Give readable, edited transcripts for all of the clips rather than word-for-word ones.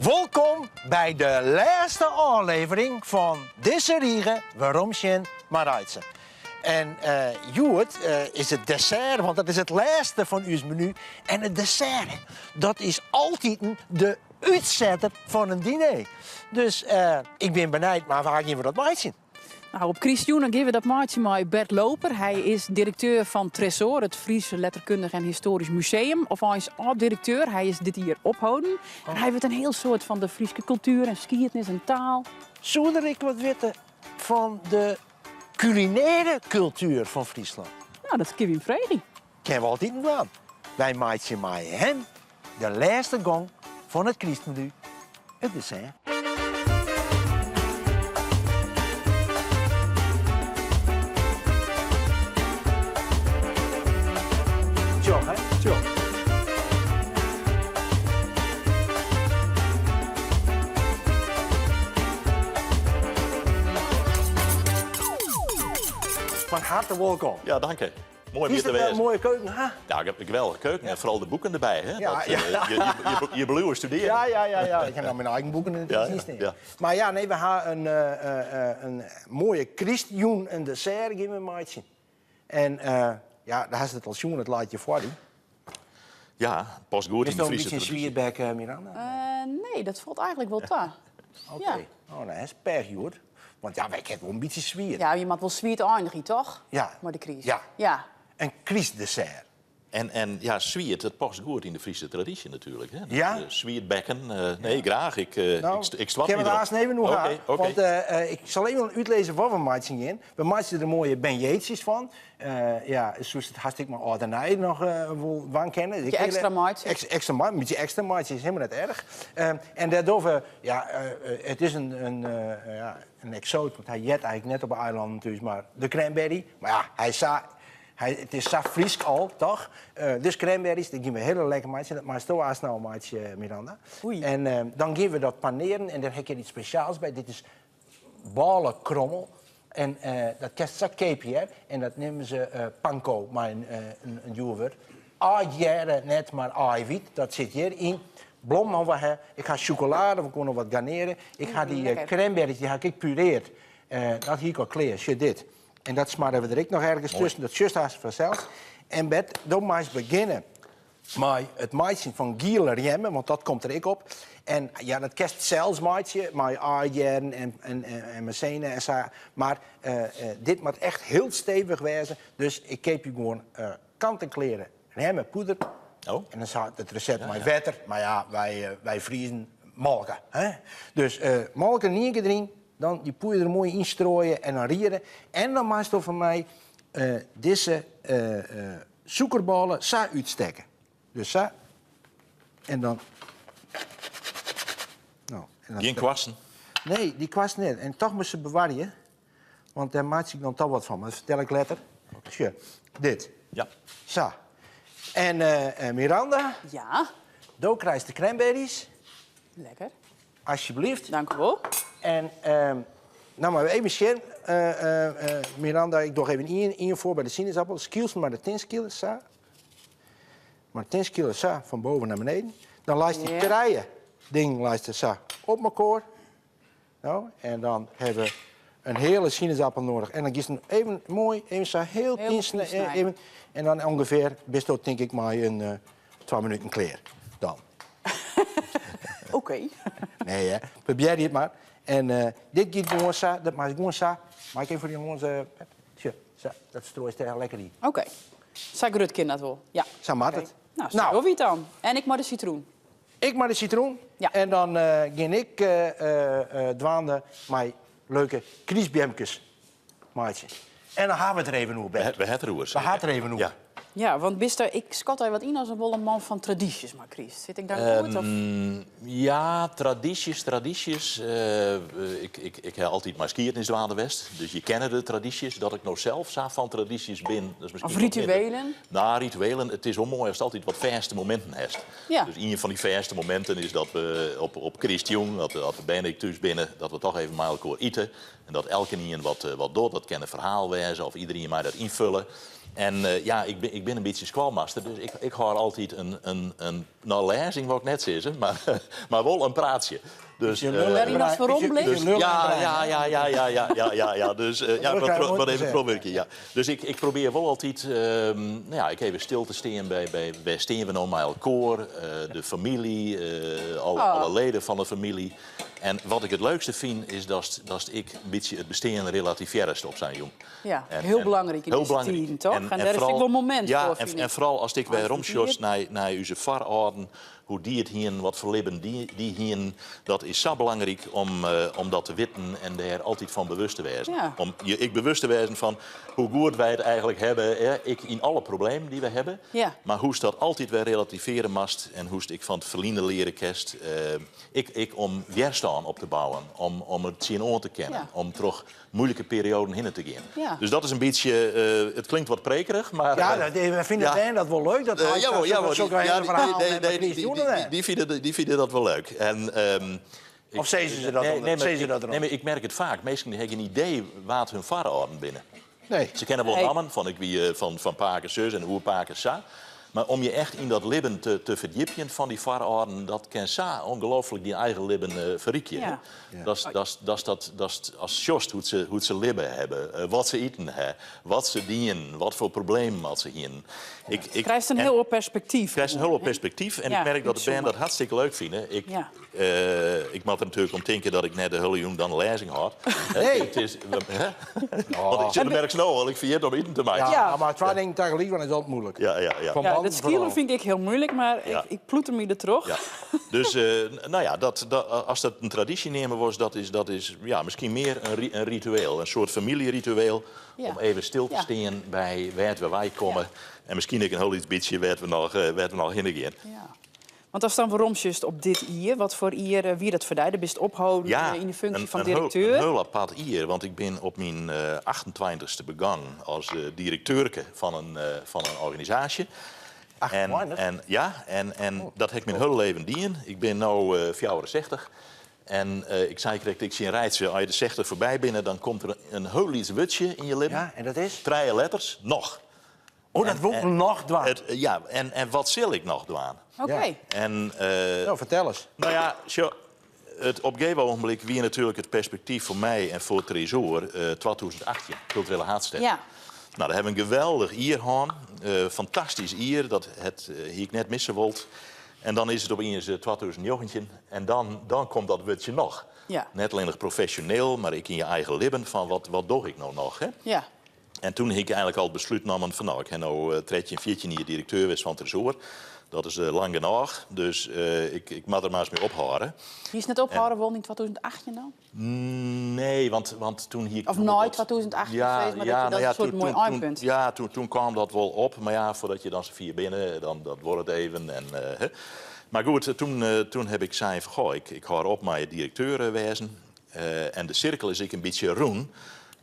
Wolkom by de lêste ôflevering fan dizze rige Weromsjen mei Reitse. En hjoed is it dessert, want dat is it lêste fan ús menu. En it dessert, dat is altiten de útsetter fan in diner. Dus ik bin benijd, mei wa gean we dat meitsjen? Nou, op krystjûn dan gean we dat meitsjen mei Bert Looper. Hy is direkteur fan Tresoar, it Frysk Letterkundich en Histoarysk Museum. Of eins âld-direkteur, hy is dit jier opholden. En hy wit in hiel soad fan de Fryske kultuer en skiednis en taal. Soe er ek wat witte fan de kulinêre kultuer fan Fryslân? Nou, dat kinne we him freegje. Kinne we altiten dwaan. Wy meitsje mei him de lêste gong fan it krystmenu, it dessert. Tsjoch, hè? Tsjoch. Fan harte wolkom. Ja, danke. Moai om Is hjir te it in wêzen. moaie keuken, ha? Ja, ik heb in geweldige keuken en foaral de boeken derby. Hè? Ja, Dat, ja. je bliuwe studearjen. Ja, ja, ja, ja. Ik ha noch myn eigen boeken yn it stean. Mar ja, nee, we ha in moaie krystjûn in dessert gean we meitsjen. En ja, dêr hast it al sjoen, it leit hjir foar dy. Ja, past goed yn Bist de al in Friese bytsje tradisje. swierbek, Miranda? Nee, dat falt eigentlik wol ta. Oké. Ja. Oh, no, is pech, hjoed. Want ja, wy kinne wol in bytsje swier. Ja, je moat wol swiet einigje, toch? Ja. Mei de kryst. Ja. Ja. In krystdessert. En ja, swiet, dat past goed yn de Friese tradisje natuerlik. Hè? Ja? Dat, swiet bekken. Nee, graach. Ik, Nou, ik stoart Kinne my we derop. aanst even oer ha? Oké, oké. Want ik sil even útlizze wat we meitsjen gean. We meitsje der moaie beignetjes fan. Ja, soest it hast ek mei âld en nij noch wol dwaan kinne. Bytsje ekstra meitsje. Ekstra mei, in bytsje ekstra meitsje is hielendal net erch. En dêr dogge we, ja, it is ja, in eksoat, want hy heart eigentlik net op de eilannen thús, mar de cranberry. Mar ja, hy is sa, hy, it is sa Frysk al, toch? Dus cranberries, dy gean we hiel lekker meitsjen. Dat meist do aanst no meitsje, Miranda. Oei. En dan gean we dat panearen en dêr ha ik hjir yts spesjaals by. Dit is bôlekrommel. En dat kinst sa keapje, hear. En dat neame se panko mei in djoer wurd. Aaijere net, mar aaiwyt, dat sit hjir yn. Blommen ha we ha. Ik ha sjokolade, we koene noch wat garneare. Ik ha dy cranberries, dy ha ik ek pureard. Dat hie ik al klear, sjoch dit. En dat smarre we der ek noch ergens tusken, dat sjochst hast fansels. En Bert, do meist begjinne mei it meitsjen fan giele rjemmen, want dat komt der ek op. En ja, dat kinst sels meitsje, mei aaijeren en maizena en sa. Mar dit moat echt hiel stevich wêze, dus ik keapje gewoan kant-en-kleare rjemmepoeder. Oh. En dan sa it resept mei wetter, mar ja, wy Friezen molke. Hè? Dus molke yn ien kear deryn, dan dy poeier der moai ynstrooie en dan riere. En dan meist do fan my dizze sûkerbôle sa útstekke. Dus sa. En dan. No, en dan Gjin kwasten? Nee, dy kwasten net. En toch moat se bewarje. Want dêr meitsje ik dan toch wat fan. Mar dat fertel ik letter. Sjoch, dit. Ja. Sa. En Miranda? Ja? Do krijst de cranberries. Lekker. Alsjeblieft. Dank u wol. En no moatte we even sjen. Miranda, ik doch even ien foar by de sinaasappel. Skylst mar de tinskile, sa. Mar tinskile sa, fan boven nei beneden. Dan leist dy trije dingen leist der sa op mekoar. No, en dan ha we in hiele sinaasappel nedich. En dan giest him even moai, even sa hiel Heel tin fyn snije. even. En dan ûngefear bist tink ik mei in 2 minuten klear. Dan. Oké. Nee, hè. Probearje it mar. En dit giet gewoan sa, dat meist gewoan sa. Mei ik even foar dy lâns, sjoch, sa, dat strooist der lekker yn. Oké. Sa grut kin dat wol. Ja. Sa moat Oké. it. Nou, sa Nou. dogge we it dan. En ik mei de sitroen. Ik mei de sitroen. Ja. En dan gean ik dwaande mei leuke krystbeamkes meitsjen. En dan ha we it der even oer, Bert. We ha it der oer, We ha it der even oer. Ja. Ja, want bist der, ik skat dy wat yn as in wol in man fan tradysjes mei kryst. Sit ik daar goed? Of? Ja, tradysjes, tradysjes. Ik ha altyd mei skiednis dwaande west. Dus je kenne de tradysjes. Dat ik no sels sa fan tradysjes bin, dat is miskien Of wat minder. rituelen? Nou, rituelen. It is wol moai ast altyd wat fêste mominten hast. Ja. Dus ien fan dy fêste mominten is dat we op krystjûn, dat de bern ek thús binne, dat we toch even mei elkoar ite. En dat elkenien wat docht. Dat kin in ferhaal wêze of iderien mei dat ynfulle. En eh, ja, ik bin, ik bin in bytsje skoalmaster, dus ik, ik hâld altyd in, in, in no, lêzing wol ik net sizze, mar, mar wol in praatsje. Dus, Je lul en Wêryn ast brein. weromblikt? Je lul en ja, brein, ja, hè? ja, ja, ja, ja, ja, ja, ja. Dus eh, ja, Dat wat, kan je wat nooit even zeggen. probeer ja. Dus ik, ik probeer wel altijd, ehm, nou ja, ik even stil te staan bij, bij waar staan we nou met elkaar, eh, de familie, eh, alle, Oh. alle leden van de familie. En wat ik het leukste vind, is dat, dat ik een beetje het bestaan relativeert op zijn jong. Ja, En- heel en- belangrijk in heel deze belangrijk. tijden, toch? En, daar is vooral- ook wel een moment ja, voor, en, vind en ik. vooral als ik weer Als romsjost het naar, naar uw varouden, hoe die het hier, wat voor libben die, die hier, dat is zo belangrijk om, eh, om dat te weten en daar altijd van bewust te wezen. Ja. Om je ik bewust te wezen van hoe goed wij het eigenlijk hebben, hè, ik in alle problemen die we hebben. Ja. Maar hoe is dat altijd weer relativeren mast en hoe is ik van het verliezen leren kerst, eh, ik, ik om weerstand op te bouwen, om, om het zien oor te kennen, Ja. om toch moeilijke perioden heen te gaan. Ja. Dus dat is een beetje, eh, het klinkt wat prekerig, maar... Ja, eh, dat, we vinden ja. het dat wel leuk. Dat eh, hij jawel, jawel, Zo'n die- ja, hele die- verhaal nee, met nee, Chris die- Joenen, die- hè. die vinden, die vinden dat wel leuk. En, ehm, ik- Of zezen ze dat nee, onder- nee, maar zezen ze ik- dat erop? Nee, maar ik merk het vaak. Meesten hebben geen idee waar hun vader binnen. Nee. Ze kennen wel Nee. namen van ik wie eh, van, van Paken zus en hoe Paken sa. Maar om je echt in dat libben te, te verdiepen van die varouden, dat kan sa ongelooflijk die eigen libben eh verriekje. Ja. hè. Dat is- dat is- dat is dat, dat is als sjost hoe ze, hoe ze libben hebben, eh, wat ze eten hebben, wat ze dienen, wat voor probleem wat ze hier. Ik, ik, Krijgt een en- heel perspectief. krijgt een heel perspectief. En Ja, ik merk dat de band uitzoomen. dat hartstikke leuk vinden. Ik, Ja. eh, ik moet er natuurlijk om denken dat ik net de hele jong dan een lezing had. Nee. Het is, hè? Want ik zit er merk snel, want ik vind het om eten te maken. Ja, Ja. maar twee dingen tegelijk, want dat is altijd moeilijk. Ja, ja, ja. Van Ja, banden dat skielen vooral. vind ik heel moeilijk, maar Ja. ik, ik ploeter me er terug. Ja. Dus eh, nou ja, dat, dat, als dat een traditie nemen was, dat is, dat is ja, misschien meer een, ri- een ritueel. Een soort familieritueel Ja. om even stil te Ja. staan bij waar we wij komen. En misschien ook een heel iets beetje waar we nog, eh, waar we nog heen gaan. Ja. Want als dan waarom just op dit ier, wat voor ier, eh, wie dat verdijde, bist ophouden eh, in de functie een, van een directeur. Heel, een heel apart ier, want ik ben op mijn eh 28e begonnen als eh directeurke van een, eh, van een organisatie. En, 28? en, ja, en, en dat heb ik mijn hele leven dien. Ik ben nu eh 64. En eh, ik zei correct, ik zie een rijtje, als je de 60 voorbij binnen, dan komt er een, een heel iets wutje in je lippen. Ja, en dat is? Drie letters, nog. Oh, dat wordt nog dwars. Het, eh, ja, en, en wat zal ik nog doen? Oké. Ja. En, eh, Nou, vertel eens. nou ja, zo, het op een gegeven ogenblik wie natuurlijk het perspectief voor mij en voor Tresor eh 2018, culturele haatstad. Ja. Nou, daar hebben we een geweldig ier gehad. Eh, fantastisch ier, dat het eh, hier ik net missen wilt. En dan is het opeens eh, 2019 en dan, dan komt dat wutje nog. Ja. Net alleen nog professioneel, maar ik in je eigen libben van wat, wat doe ik nou nog? Hè? Ja. En toen heb ik eigenlijk al het besluit genomen van nou, ik heb nou eh 13, 14 jaar directeur geweest van Tresor. Dat is eh, lang genoeg, dus eh, ik, ik moet er maar eens mee ophouden. Die is net opgehouden woon in 2018 dan? Nee, want, want toen hier... Of nooit 2018 geweest, maar dat je dat nou een soort toen- mooi toen- toen- eindpunt. Ja, toen, toen kwam dat wel op. Maar ja, voordat je dan z'n vier binnen, dan dat wordt het even. En, eh, hè. maar goed, toen, eh, toen heb ik zei van, goh, ik, ik hou op met directeur eh, wezen. Eh, en de cirkel is ik een beetje roen.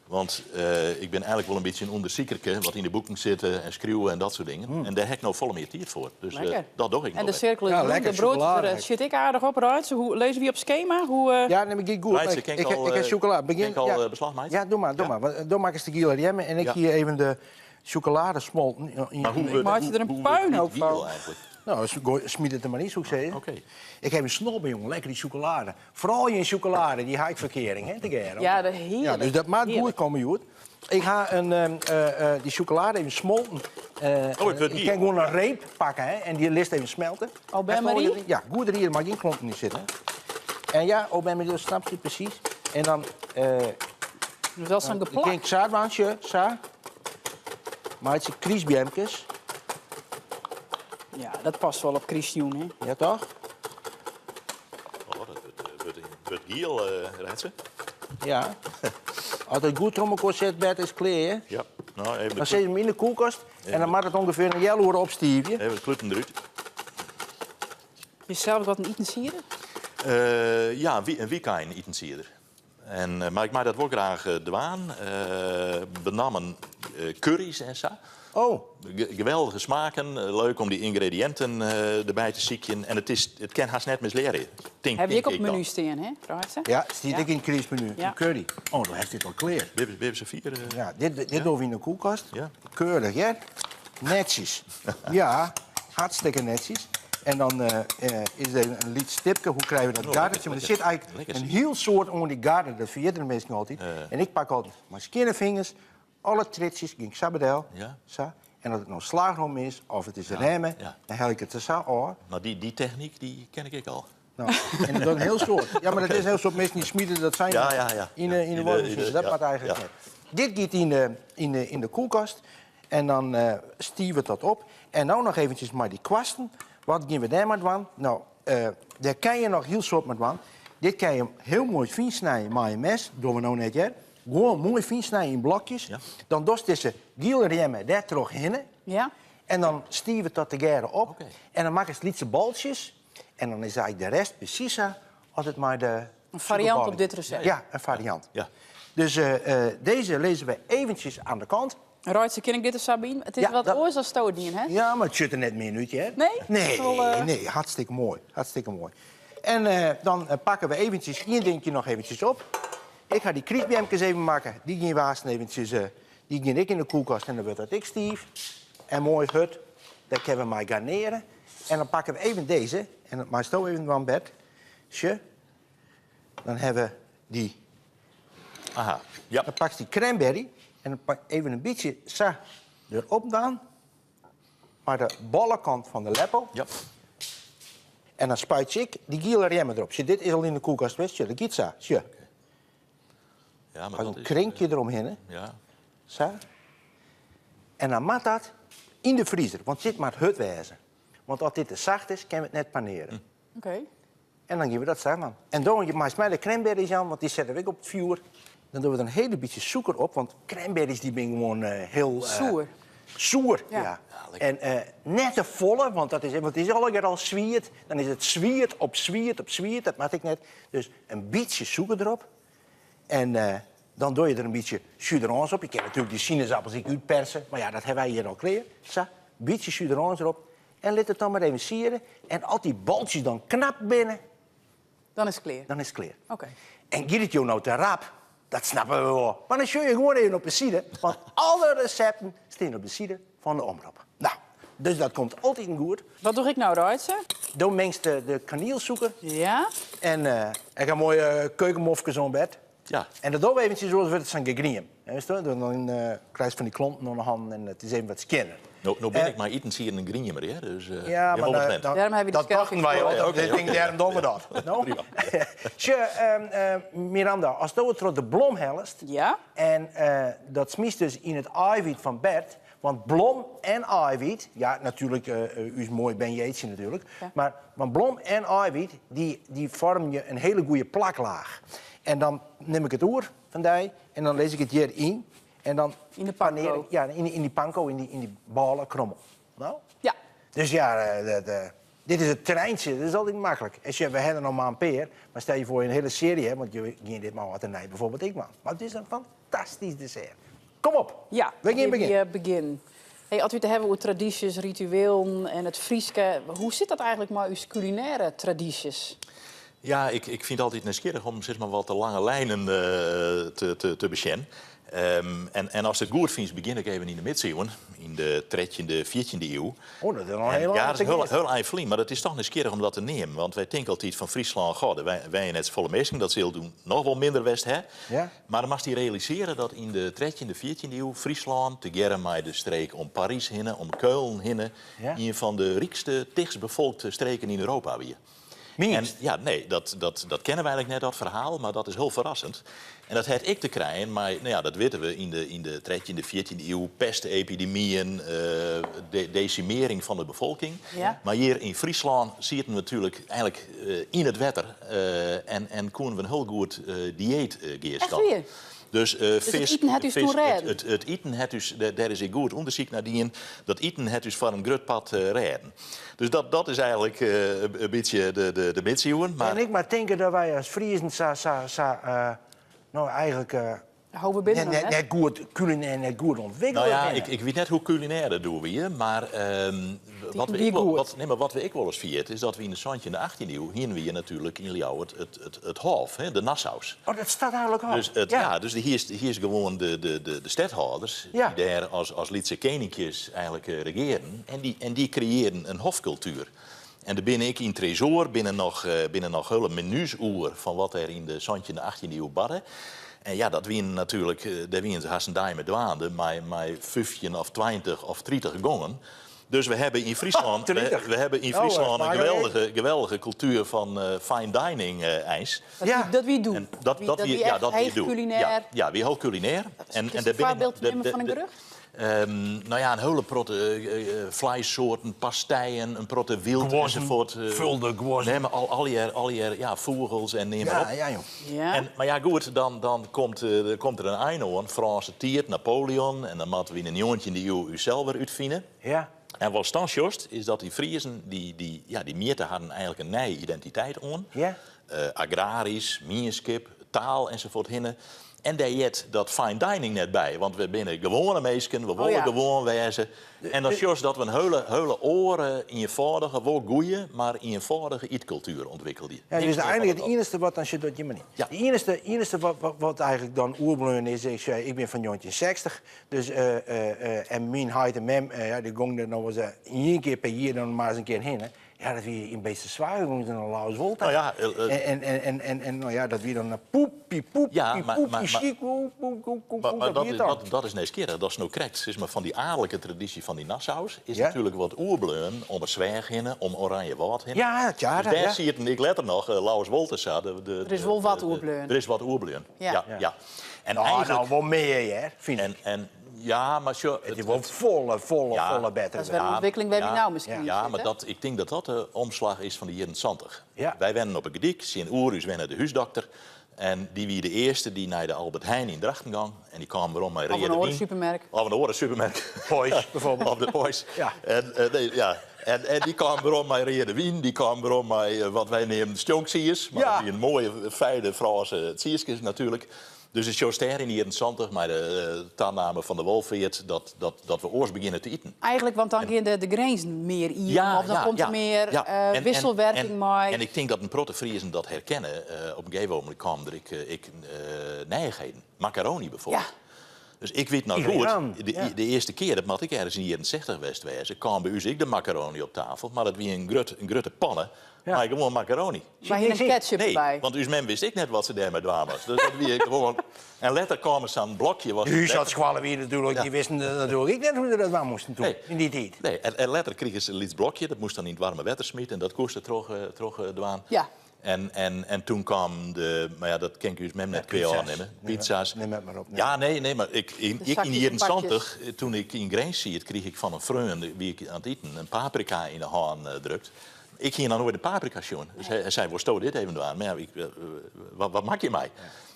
Want eh, ik ben eigenlijk wel een beetje een onderziekerke, wat in de boeken zitten en schreeuwen en dat soort dingen. En daar heb ik nou volle meer tijd voor. Dus eh, Lekker. dat doe ik En nog de wel. cirkel is Ja, rond, lekker de brood chocolade. er zit ik aardig op, Ruijs. Hoe lezen we op schema? Hoe, eh, Ja, neem ik goed. Leidse, Ik, ken ik, ik al, ik heb eh, chocola. Begin, ken ik al, ja. eh, beslag, meid? Ja, doe maar, doe Ja? maar. Want, eh, Doe maar eens de giel remmen en ik Ja. hier even de chocolade smolten. In- Maar hoe in- wordt- Maak je er een hoe- hoe wordt puinhoop dit wiel van? eigenlijk? Nou, smiet het er maar niet, zou ik zeggen. Oké. Ik heb een snobben, jongen. Lekker die chocolade. Vooral je chocolade, die verkering, hè, te geren. Ja, de heerlijk. Ja, dus dat maakt goed Heerlijk. komen, Joet. Ik ga een, ehm, eh, eh, die chocolade even smolten. Eh, Oh, het wordt ik hier. kan gewoon een reep pakken hè, en die list even smelten. Au bain-marie? Ja, goed er hier, maar geen klompen in zitten. En ja, au bain-marie, dat snap je precies. En dan eh Dus dat is een ik geplak. denk zaadwaantje, sa. Maar het zijn kriesbjemkes. Ja, dat past wel op Christioen, hè? Ja, toch? Oh, dat wordt, eh, wordt, wordt giel, eh Rijtse. Ja. Als het goed om zit, bed is klaar, hè? Ja. Nou, even de, Dan zet je hem in de koelkast en dan maakt het ongeveer een jelle opstiefje. even de kluten eruit. Je zelf wat een eten sieren? Eh, ja, een, wie- een weekend eten ze hier. En, mar ik mei dat wol graach dwaan. Benammen curry's en sa. Oh. Geweldige smaken, leuk om dy yngrediïnten derby te sykjen. En it is, it kin hast net mislearje, tink, Hawwe tink ik op ik it menu dan. stean, hè, Reitse? Ja, stiet ek yn it krystmenu. Ja. In curry. Oh, dan hast dit al klear. Binne we safier? Ja, dit, dit dogge we yn de koelkast. Ja. Keurich, hear. Netsjes. Ja, hartstikke netsjes. En dan is der in lyts tipke, hoe krije we dat Oh, gardertsje? Want der sit eigentlik lekker, in sis. hiel soad oan dy garder, dat ferjitte de minsken altyd. En ik pak altyd mei skjinne fingers alle triedsjes, gean ik sa bedel, Ja. sa. En as it no slagroom is of it is remme, ja. dan helje ik it der sa ôf. Mar dy, dy technyk dy ken ik ek al. No, en dat is in hiel soad. Ja, mar dat is in hiel soad minsken dy smite dat sein Ja, ja, ja. yn de, yn de In de- wasmachine. in de- Dat ja, moat eigentlik ja. net. Dit giet yn de, yn de, yn de koelkast en dan eh stivet dat op. En no noch eventjes mei dy kwasten. Wat gean we dêr mei dwaan? No, eh, dêr kin je noch hiel soad mei dwaan. Dit kin je hiel moai fyn snije mei in mes. Dogge we no net, hear. Gewoan moai fyn snije yn blokjes. Ja. Dan dochst dizze giele rjemme dêr trochhinne. Ja. En dan stivet dat tegearre op. Oké. En dan makkest lytse boltsjes. En dan is eigentlik de rest presys sa as it mei de In fariant op sûkerballen. dit resept. Ja, in fariant. Ja. Dus eh, eh, dizze lizze we eventjes oan de kant. Reitse, kin ik dit der sa by? It is Ja, wat dat- oars as do dien, hè? Ja, mar it sjocht der net min út, hear. Nee? Nee, Is wol, eh, nee, hartstikke moai. Hartstikke moai. En eh, dan eh, pakke we eventjes ien dinkje noch eventjes op. Ik ha dy krystbeamkes even makke. Dy gean we aansten eventjes, eh, dy gean ek yn de koelkast en dan wurdt dat ek stiif. En moai hurd. Dêr kinne we mei garneare. En dan pakke we even dizze. En dat meisto even dwaan, Bert. Sjoch. Dan hawwe we dy. Aha, ja. Dan pakst dy cranberry en dan pak even in bytsje sa derop dan. Mei de bolle kant fan de leppel. Ja. En dan spuitsje ik dy giele rjemme derop. Sjoch, dit is al yn de koelkast west. Sjoch, dat giet sa. Sjoch, Ja, mar as dat in is, krinkje deromhinne. Ja. Sa. En dan moat dat yn de friezer, want dit moat hurd wêze. Want as dit te sacht is, kinne we it net paneare. Oké. En dan gean we dat sa dwaan. En dan meist my de cranberries oan, want dy sette we ek op it fjoer. Dan dogge we der in hiele bytsje sûker op, want cranberries dy binne gewoan eh, hiel... eh, Soer. Soer, Ja. ja. Ja, lekker. En eh, net te folle, want dat is, want it is allegear al swiet. Dan is it swiet op swiet op swiet, dat moat ek net. Dus in bytsje sûker derop. En eh, dan doch je der in bytsje jus d'orange op. Je kinne natuerlik dy sinaasappels ek útperse, mar ja, dat hawwe wy hjir al klear. Sa, bytsje jus d'orange derop. En lit it dan mar even siere. En as dy boltsjes dan knap binne, Dan is it klear. dan is it klear. Oké. En giet it jo no te rap? Dat snappe we wol. Mar dan sjogge je gewoan even op de side, want alle resepten steane op de side fan de Omrop. No, dus dat komt altyd goed. Wat doch ik no, Reitse? Do mingst de, de kanielsûker Ja? en eh, ik ha moaie keukenmofkes oan, Bert. Ja. En dat dogge we eventjes, oars wurdt it sa'n gegriem. Hè, witsto? Dan, dan eh, krijst fan dy klonten oan de hannen en it is even wat skjinner. No, no bin ik mei itensieden in griemer, hè? Dus, eh, Ja, je maar wol eh, it net. dan- Dêrom hawwe we dy dat dachten wy al. Ja, oké, Ik tink, oké. dêrom dogge we dat. No? Prima. Sjoch, ehm, eh, Miranda, ast it troch de blom hellest... Ja? En eh, dat smytst dus yn it aaiwyt fan Bert. Want blom en aaiwyt, ja, natuerlik, eh, eh, ús moai benjeetsje natuerlik. Ja. Mar want blom en aaiwyt, dy, dy foarmje in hiele goede plaklaach. En dan nim ik it oer fan dy en dan lis ik it hjiryn. En dan Yn de panko. panear ik- Ja, yn, yn dy panko, yn dy, yn dy bôle krommel. No? Ja. Dus ja, eh, dat, eh, dit is it treintsje, dat is altyd maklik. En sjoch, we hawwe der noch mar in pear, mar stel je foar je in hiele searje ha, want je gean dit mei âld en nij byfoarbyld ek dwaan. Mar it is in fantastysk dessert. Kom op, Ja, we gean begjinnen. eh, begin. Hey, as we it hawwe oer tradysjes, rituelen en it Fryske, hoe sit dat eigentlik mei ús kulinêre tradysjes? Ja, ik, ik fyn it altyd nijsgjirrich om sis mar, wat de lange linen eh, te, te, te besjen. Ehm, en, en ast it goed fynst, begjin ik even yn de midsiuwen, yn de 13e, 14e iuw. Oh, dat is al En hiel ja, lang dat is hiel, te hiel ein ferlyn, mar dat is dochs nijsgjirrich om dat te neamen. Want wy tinke altyd fan Fryslân, goh, dêr wenje net safolle minsken, dat sil doe noch wol minder west ha. Ja. Mar dan moatst dy realisearje dat yn de 13e, 14e iuw Fryslân, tegearre mei de streek om Parys hinne, om Keulen hinne, Ja. ien fan de rykste, tichtstbefolkte streken yn Europa wie. En, Mienst? ja, nee, dat, dat, dat kenne wy eigentlik net, dat ferhaal, mar dat is hiel ferrassend. En dat hat ek te krijen mei, no ja, dat witte we, yn de, yn de 13e, 14e iuw, pestepidemyen, eh, de, desimearring fan de befolking. Ja. Mar hjir yn Fryslân sieten we natuerlik eigentlik eh, yn it wetter eh, en, en koene we in hiel goed eh, dieet uh, Echt wier? Dus, eh, it fisk, iten hat ús fisk, toen rêden? it, it, it iten hat ús, dêr dêr is ek goed ûndersyk nei dien, dat iten hat ús foar in grut part eh, rêden. Dus dat, dat is eigentlik eh, in bytsje de, de, de midsiuwen. Mar En ik mar tinke dat wy as Friezen sa, sa, sa eh, no eigentlik Ho, we binne net, noch net, net. net goed, culinair net goed ûntwikkele Nou ja, binne. ik, ik weet net hoe culinair dat doe wie, maar wat, we wie ik wel, goed. wat, nee, maar wat we ik wel eens viert, is dat we in de 17e en 18e eeuw hier wie natuurlijk in Ljouwert het, het, het Hof, hè, de Nassau's. Oh, dat staat eigenlijk al. Dus, het, ja. dus hier, is, hier is gewoon de, de, de, de stedhouders Ja. die daar als, als Lietse keninkjes eigenlijk regeren. En die, en die creëren een hofcultuur. En daar ben ik in Tresor binnen nog, binnen nog hele menus oer van wat er in de 17e en 18e eeuw barre. En ja, dat wien natuurlijk, daar wien ze haast een met dwaande, maar, maar 15 of 20 of 30 gongen. Dus we hebben in Friesland, we, 30. we hebben in Oh, Friesland een maar- geweldige, geweldige cultuur van fine dining ijs. Dat, Ja. wie, dat wie doen. En dat, Wie- dat, dat wie, wie ja, echt dat wie heeg doen. culinair. Ja, ja, wie heel culinair. is- is een voorbeeld te nemen van een gerucht? Nou ja, een hele protte vleessoorten, pastijen, een protte wild Gwozen, enzovoort. vulde gwozen. Nee, maar al, al die, al die ja, vogels en neem maar Ja, op. ja, joh. Ja. En, maar ja, goed, dan, dan komt, er komt er een einde aan. Franse tiert, Napoleon. En dan moeten we in een jongetje in de eeuw u zelf weer uitvinden. Ja. En wat dan jost, is dat die Friesen, die, die, ja, die meerten hadden eigenlijk een nieuwe identiteit aan. Ja. Agrarisch, mierskip, taal enzovoort hinnen. En daar jet dat fine dining net bij. Want we binnen gewone meesken, we willen ja. gewoon wezen. En dan jos dat we een hele, hele oren eenvoudige, wel goeie, maar eenvoudige eetcultuur ontwikkelden. Ja, Niks dus meer eigenlijk van het dat. enige wat dan zit dat je maar niet. Ja. Het enige, enige wat, wat, wat eigenlijk dan oerbleun is, ik zei, ik ben van 1960, dus, en mijn heid en mem, ja, die gong er nog eens één keer per jaar dan maar eens een keer heen. Hè. Ja, dat wie een beetje zwaar gong ze naar Lauswold. Nou ja, en, en, en, en, en nou ja, dat wie dan naar poepie, poepie, Ja, maar- poepie, maar- maar- chic, poep, poep, poep, poep, Maar, maar dat dat, wie is, dan. dat, dat is nieuwsgierig, dat is nou correct. Zeg maar, van die adellijke traditie van die Nassau's is Ja. natuurlijk wat oerbleun om het zwijg heen, om oranje woud heen. Ja, het ja, Dus dat, daar ja. zie je het, en ik let er nog, Laurens Wolters had de, de, Er is wel wat oerbleun. Er is wat oerbleun, Ja. ja. ja, En Nou, eigenlijk... nou, wel meer, hè, vind ik. En, en, ja, maar zo, Het is wel volle, volle, Ja. volle better. Dat is wel een ontwikkeling waar we nou misschien in Ja, zitten. maar dat, ik denk dat dat de omslag is van de jaren 20. Ja. Wij wennen op een gediek, zien Oerus wennen de huisdokter. En die wie de eerste die naar de Albert Heijn in Drachten ging. En die kwam waarom bij Of een Rede oren Wien. supermerk. Of een oren supermerk. Poys, bijvoorbeeld. Of de Poys. Ja. En, nee, ja. En, en die kwam waarom bij Rede Wien. Die kwam waarom bij wat wij nemen stjonksiers. Maar Ja. dat die een mooie, fijne Franse tsierskes natuurlijk. Dus het is in de jaren 20, maar de tanname van de Wolfeert, dat, dat, dat we oors beginnen te eten. Eigenlijk, want dan gaan de, de grenzen meer hier. of dan komt er meer wisselwerking en, mee. En ik denk dat een protte Friesen dat herkennen. Op een gegeven moment kwam er ik, ik nijigheden. Macaroni bijvoorbeeld. Ja. Dus ik weet nou Italiaan, goed, de, ja. de eerste keer, dat had ik ergens in de jaren 60 west wezen, kwam bij u ik de macaroni op tafel, maar dat wie een grut, een grutte pannen, Ja. maar gewoon macaroni. Maar hier een ketchup Nee, bij. want uw mem wist ik net wat ze daarmee dwaan was. Dus dat wie ik gewoon. En later kwamen ze aan een blokje. Was De het huisarts kwamen weer natuurlijk, Ja. die wisten natuurlijk ik net hoe ze dat aan moesten doen Nee. in die tijd. Nee, en, en later kregen ze een liet blokje, dat moest dan in het warme water smieten en dat kostte terug, terug dwaan. Ja. En, en, en toen kwam de, maar ja, dat ken ik dus mem net Ja, pizza's. aannemen. Pizza's. Neem het maar op, nee. Ja, nee, nee, maar ik, in, De ik in zakjes de en jaren pakjes. 70, toen ik in Grens zie, het kreeg ik van een vreun, wie ik aan het eten, een paprika in de hand drukt. Ik ging dan nooit de paprika zien. Dus hij, hij zei, waar stoot dit even aan? Maar ja, ik, wat, wat maak je mij?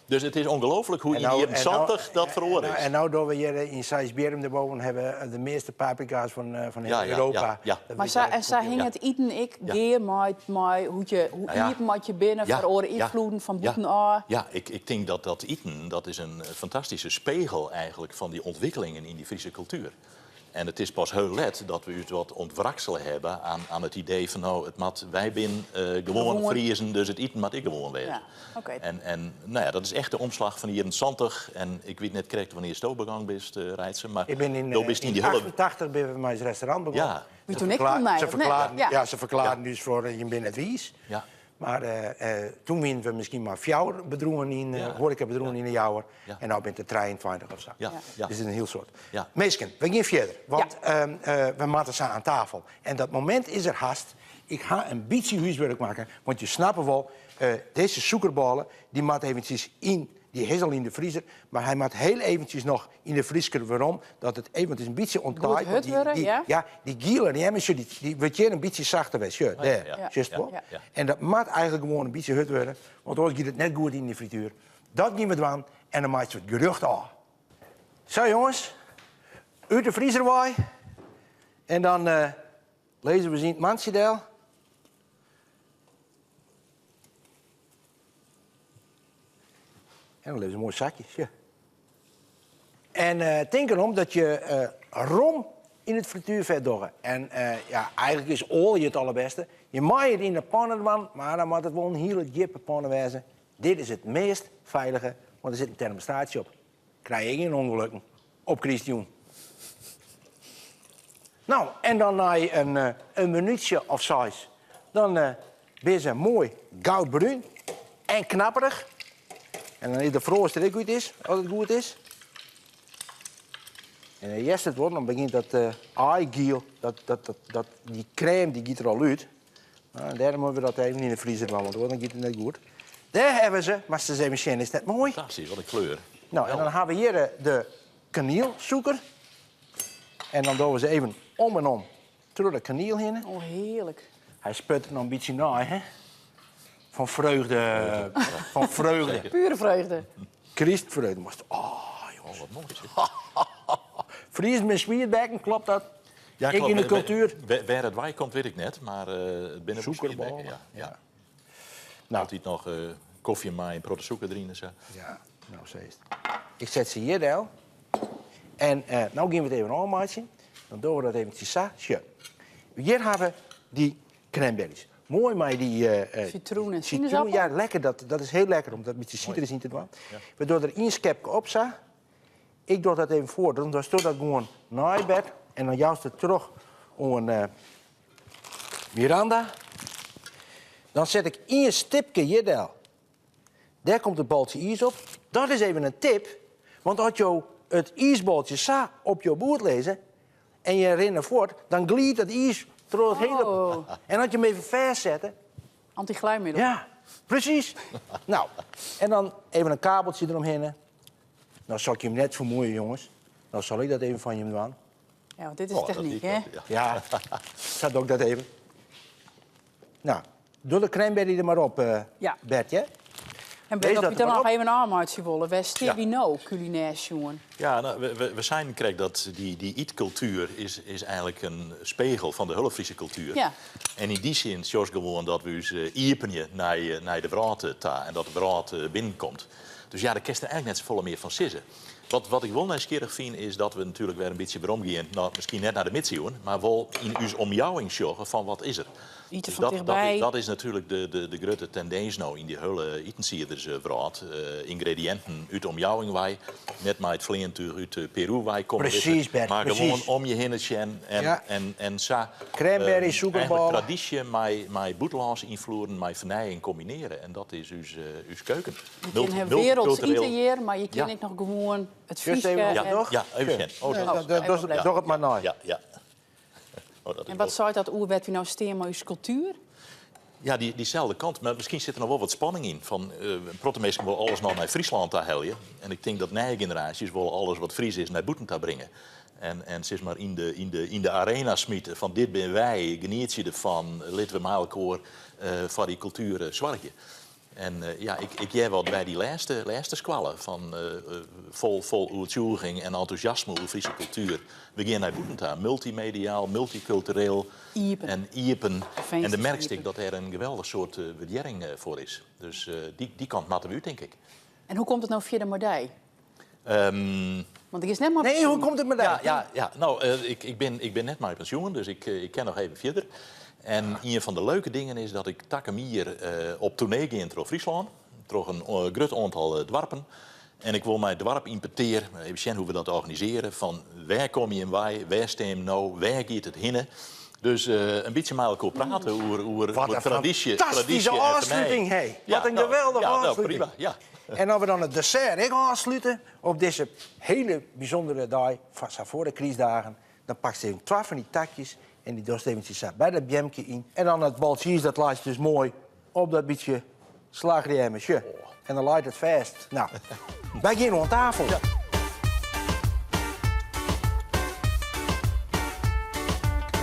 Dus het is ongelooflijk hoe in de jaren 70 dat verloren en nou, is. En nou door we hier in Saisbierum erboven hebben de meeste paprika's van, van heel Ja, ja, Europa. ja, ja. Dat Maar weet zij, ik en zij ook. hing het eten ik, Ja. geer, met, met hoe je, hoe Nou ja. iepen met je binnen, Ja, voor oren ja, invloeden van ja. boeten af. Ja, ik, ik denk dat dat eten, dat is een fantastische spiegel eigenlijk van die ontwikkelingen in die Friese cultuur. En het is pas heel let dat we het wat ontwrakselen hebben aan, aan het idee van nou, het mat, wij zijn gewoon Gewoon. Friesen, dus het eten mat ik gewoon wezen. Ja, oké. En, en nou ja, dat is echt de omslag van de jaren 70. En ik weet net correct wanneer je stobegang bent, Reitse, maar Ik ben in, dan bist in in die hulp. 88 ben ik bij het restaurant begonnen. Ja. Wie Ze toen ik verklaar- kon, nee, Ze of nee? verklaarden, Ja. ja. ze verklaarden dus voor je bent het wies. Ja. Maar toen winnen we misschien maar fjouwer bedroegen in, Ja. horecabedroegen in de jouwer. Ja. En nou bent de 23 of zo. Ja, ja. Dus het is een heel soort. Ja. Meesken, we gaan verder, want we moeten samen aan tafel. En dat moment is er haast. Ik ga een beetje huiswerk maken, want je snapt wel, deze suikerballen, die moet eventjes in, die is al in de vriezer, maar hij moet heel eventjes nog in de vriezer. Waarom? Dat het even, want het is een beetje onttaaid. Goed want die, hut worden, die, ja? ja, die gielen, die hebben ze, die, die wordt hier een beetje zachter weg. Ja, daar, ja. juist Ja. wel. Ja. En dat moet eigenlijk gewoon een beetje hut worden, want anders gaat het net goed in de frituur. Dat gaan we doen en dan maakt het gerucht af. Zo jongens, uit de vriezer waai. En dan lezen we zien het mandje. En dan lizze in moai zakje. Sjoch. En eh, tink erom dat je eh, rom yn it frituerfet dogge. En eh, ja, eigenlijk is oalje it allerbêste. Je meie it yn de panne dwaan, mar dan moat it wol in hiele djippe panne wêze. Dit is it meast feilige, want der sit in termostaatsje op. Krije je gjin ûngelukken op krystjûn. Nou, en dan nei in, eh, in minútsje of seis, dan eh, binne se moai goudbrún en knapperich. En dan is de froast der ek út is, as it goed is. En dan hearst it wol, dan begjint dat uh, aaigiel, dat, dat, dat, dat, dy krêm dy giet der al út. Nou, en dêrom moatte we dat even yn de friezer dwaan, want dan giet it net goed. Dêr hawwe se, moatst ris even sjen, is dat moai? Fantastysk, wat in kleur. Nou, en dan hawwe we hjir de kanielsûker. En dan dogge we se even om en om troch de kaniel hinne. Oh, hearlik. Hy sput noch in bytsje nei, hè? Fan freugde. Fan freugde. Pure freugde. Krystfreugde. Moatst, oh, jonges. Oh, wat moai. Friezen binne swietbekken, klopt dat? Ja, Ek yn de kultuer. Wêr it wei komt, wit ik net, mar it binne Sûkerballen. Ja, ja. Nou. Altyd noch kofje mei in protte sûker deryn en sa. Ja, nou sa is it. Ik set se hjir del. En uh, no gean we it even ôfmeitsjen. Dan dogge we dat eventsjes sa. Sjoch. Hjir hawwe we dy cranberries. Moai mei dy... Uh, Citroen en citroen. sinaasappel. Ja, lekker. Dat, dat is hiel lekker om dat bytsje sitrus yn te dwaan. Ja. We dogge der ien skepke op sa. Ik doch dat even foar. Dan dochsto dat gewoan nei bed. En dan joust it troch oan uh, Miranda. Dan set ik ien stipke hjir del. Dêr komt it boltsje iis op. Dat is even in tip, want as jo it iisboltsje sa op jo boerd lizze en je rinne fuort, dan gliidt dat iis troch it hiele. Oh. En as je him even fêstsette. Antiglijmiddel. Ja, presys. Nou, en dan even in kabeltsje deromhinne. Nou sil ik jim net fermuoie, jonges. Nou sil ik dat even fan jim dwaan. Ja, want dit is Oh, dat technyk, die- hè? ja. Ja, sa doch ik dat even. Nou, doe de cranberry der mar op, eh, Ja. Bert, hè? En Lees Bert, dat of je er dan maar noch op. even ôfmeitsje wolle. Wêr steane Ja. wy no, kulinêr sjoen? Ja, nou, we zijn kijk dat die, die eetcultuur is, is eigenlijk een spiegel van de hiele Fryske kultuer. Ja. En yn dy sin sjochst gewoan dat we ús iepenje nei, nei de wrâld ta en dat de wrâld binnenkomt. Dus ja, dêr kinst der eigenlijk net safolle mear fan sizze. Wat, wat ik wol nijsgjirrich fyn is dat we natuerlik wer in bytsje weromgean, nou, miskien net nei de midsiuwen, mar wol yn ús omjouwing sjogge fan wat is der. Ite Dus fan dat, dat, tichtby. is, dat is natuerlik de, de, de grutte tendins no yn dy hiele itensiederswrâld. Uh, yngrediïnten út de omjouwing wei, net mei it fleantúch út Peru wei komme. Presys, Bert, Maar presys. gewoan om je hinne sjen en, Ja. en, en sa. Cranberry, eh, sûkerballen. Eigenlijk tradysje mei, mei bûtenlânske ynfloeden, mei fernijing kombinearje. En dat is ús, uh, ús keuken. Je kin werelds ite hjir, mar je kin Ja. ek noch gewoan it Just Fryske. even op en- toch? Ja, even sjen. Oh, dat, Dat- dat- even dat- Doch it mar nei. ja, ja. Oh, dat is En wel- wat seit dat oer wêr't wy no stean mei ús kultuer? Ja, dy, dyselde kant. Mar miskien sit der noch wol wat spanning yn. Fan, uh, in protte minsken wolle alles noch nei Fryslân ta helje. En ik tink dat nije generaasjes wolle alles wat Frysk is nei bûten ta bringe. En, en sis mar yn de, yn de, yn de arena smite fan dit binne wy, genietsje derfan, litte we mei elkoar uh, foar dy kultuer uh, soargje. En uh, ja, ik, ik hear wat by dy lêste, lêste skoalle fan uh, fol, fol oertsjûging en entûsjasme oer Fryske kultuer. We gean nei bûten ta, multimediaal, multykultureel Iepen. en iepen. Finsters En dan merkst iepen. ik dat der in geweldich soart uh, wurdearring uh, foar is. Dus uh, dy, dy kant moatte we út, tink ik. En hoe komt it no fierder mei dy? Um, Want ik is net mei Nee, hoe komt it mei dy? ja, ja, ja. Nou, uh, ik, ik, bin, ik bin net mei pensjoen, dus ik, ik kin noch even fierder. En ien fan de leuke dingen is dat ik takom jier uh, op toernee gean troch Fryslân. Troch in uh, grut oantal uh, doarpen. En ik wol mei doarp yn petear, even sjen hoe't we dat organisearje. Fan wêr komme je wei, wêr steane we no, wêr giet it hinne. Dus uh, in bytsje mei elkoar prate oer, oer, Wat oer in tradysje. fantastyske tradysje en ôfsluting, fernijing. hé. Ja, Wat in nou, geweldige ja, nou, ôfsluting. prima, ja. En as we dan it dessert ek ôfslute op dizze hiele bysûndere dei, sa foar de krystdagen, dan pakst even twa fan dy takjes en dy dochst eventsjes sa by dat beamke yn. En dan it boltsje iis, dat leist dus moai op dat bytsje slachrjemme. Sjoch. En dan leit it fêst. Nou, wy gean oan tafel.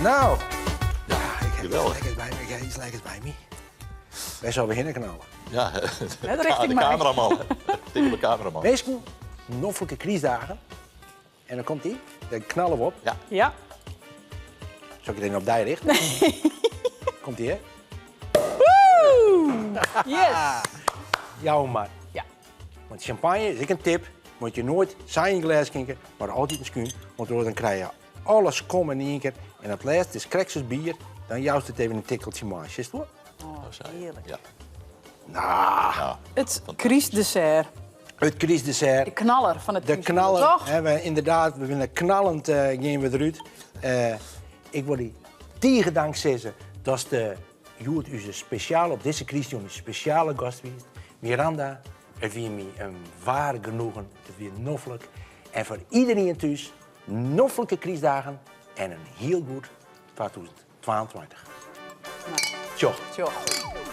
Nou, ja, ik ha geweldig. iets lekkers by my. Ik ha iets lekkers by my. Wêr sille we hinne knalle? Ja, Net de, richting de my. cameraman. Tegen de cameraman. Minsken, noflike krystdagen. En dan komt die, dan knalle we op. Ja. Ja. Sil ik it even op dy rjochtsje? Komt die, hè? Yes! Jou mar. Ja. Want champagne is ek in tip, moet je noait sa yn in glês skinke, mar altyd in skún, want oars dan krije je alle skom yn ien kear. En it lêst is krekt as bier, dan joust it even in tikkeltsje mei. Sjochst wol? Oh, hearlik. Ja. Nou. Ja. It krystdessert. It krystdessert. De knaller fan it De knaller. Toch? Hè, we, ynderdaad, we binne knallend uh, gean we derút. Uh, ik wol dy tige dank sizze dat de hjoed ús spesjaal op dizze krystjûn spesjale gast wiest. Miranda, it wie my in waar genoegen. It wie noflik. En foar iderien thús, noflike krystdagen en in hiel goed 2022. Nou. Tsjoch. Tsjoch.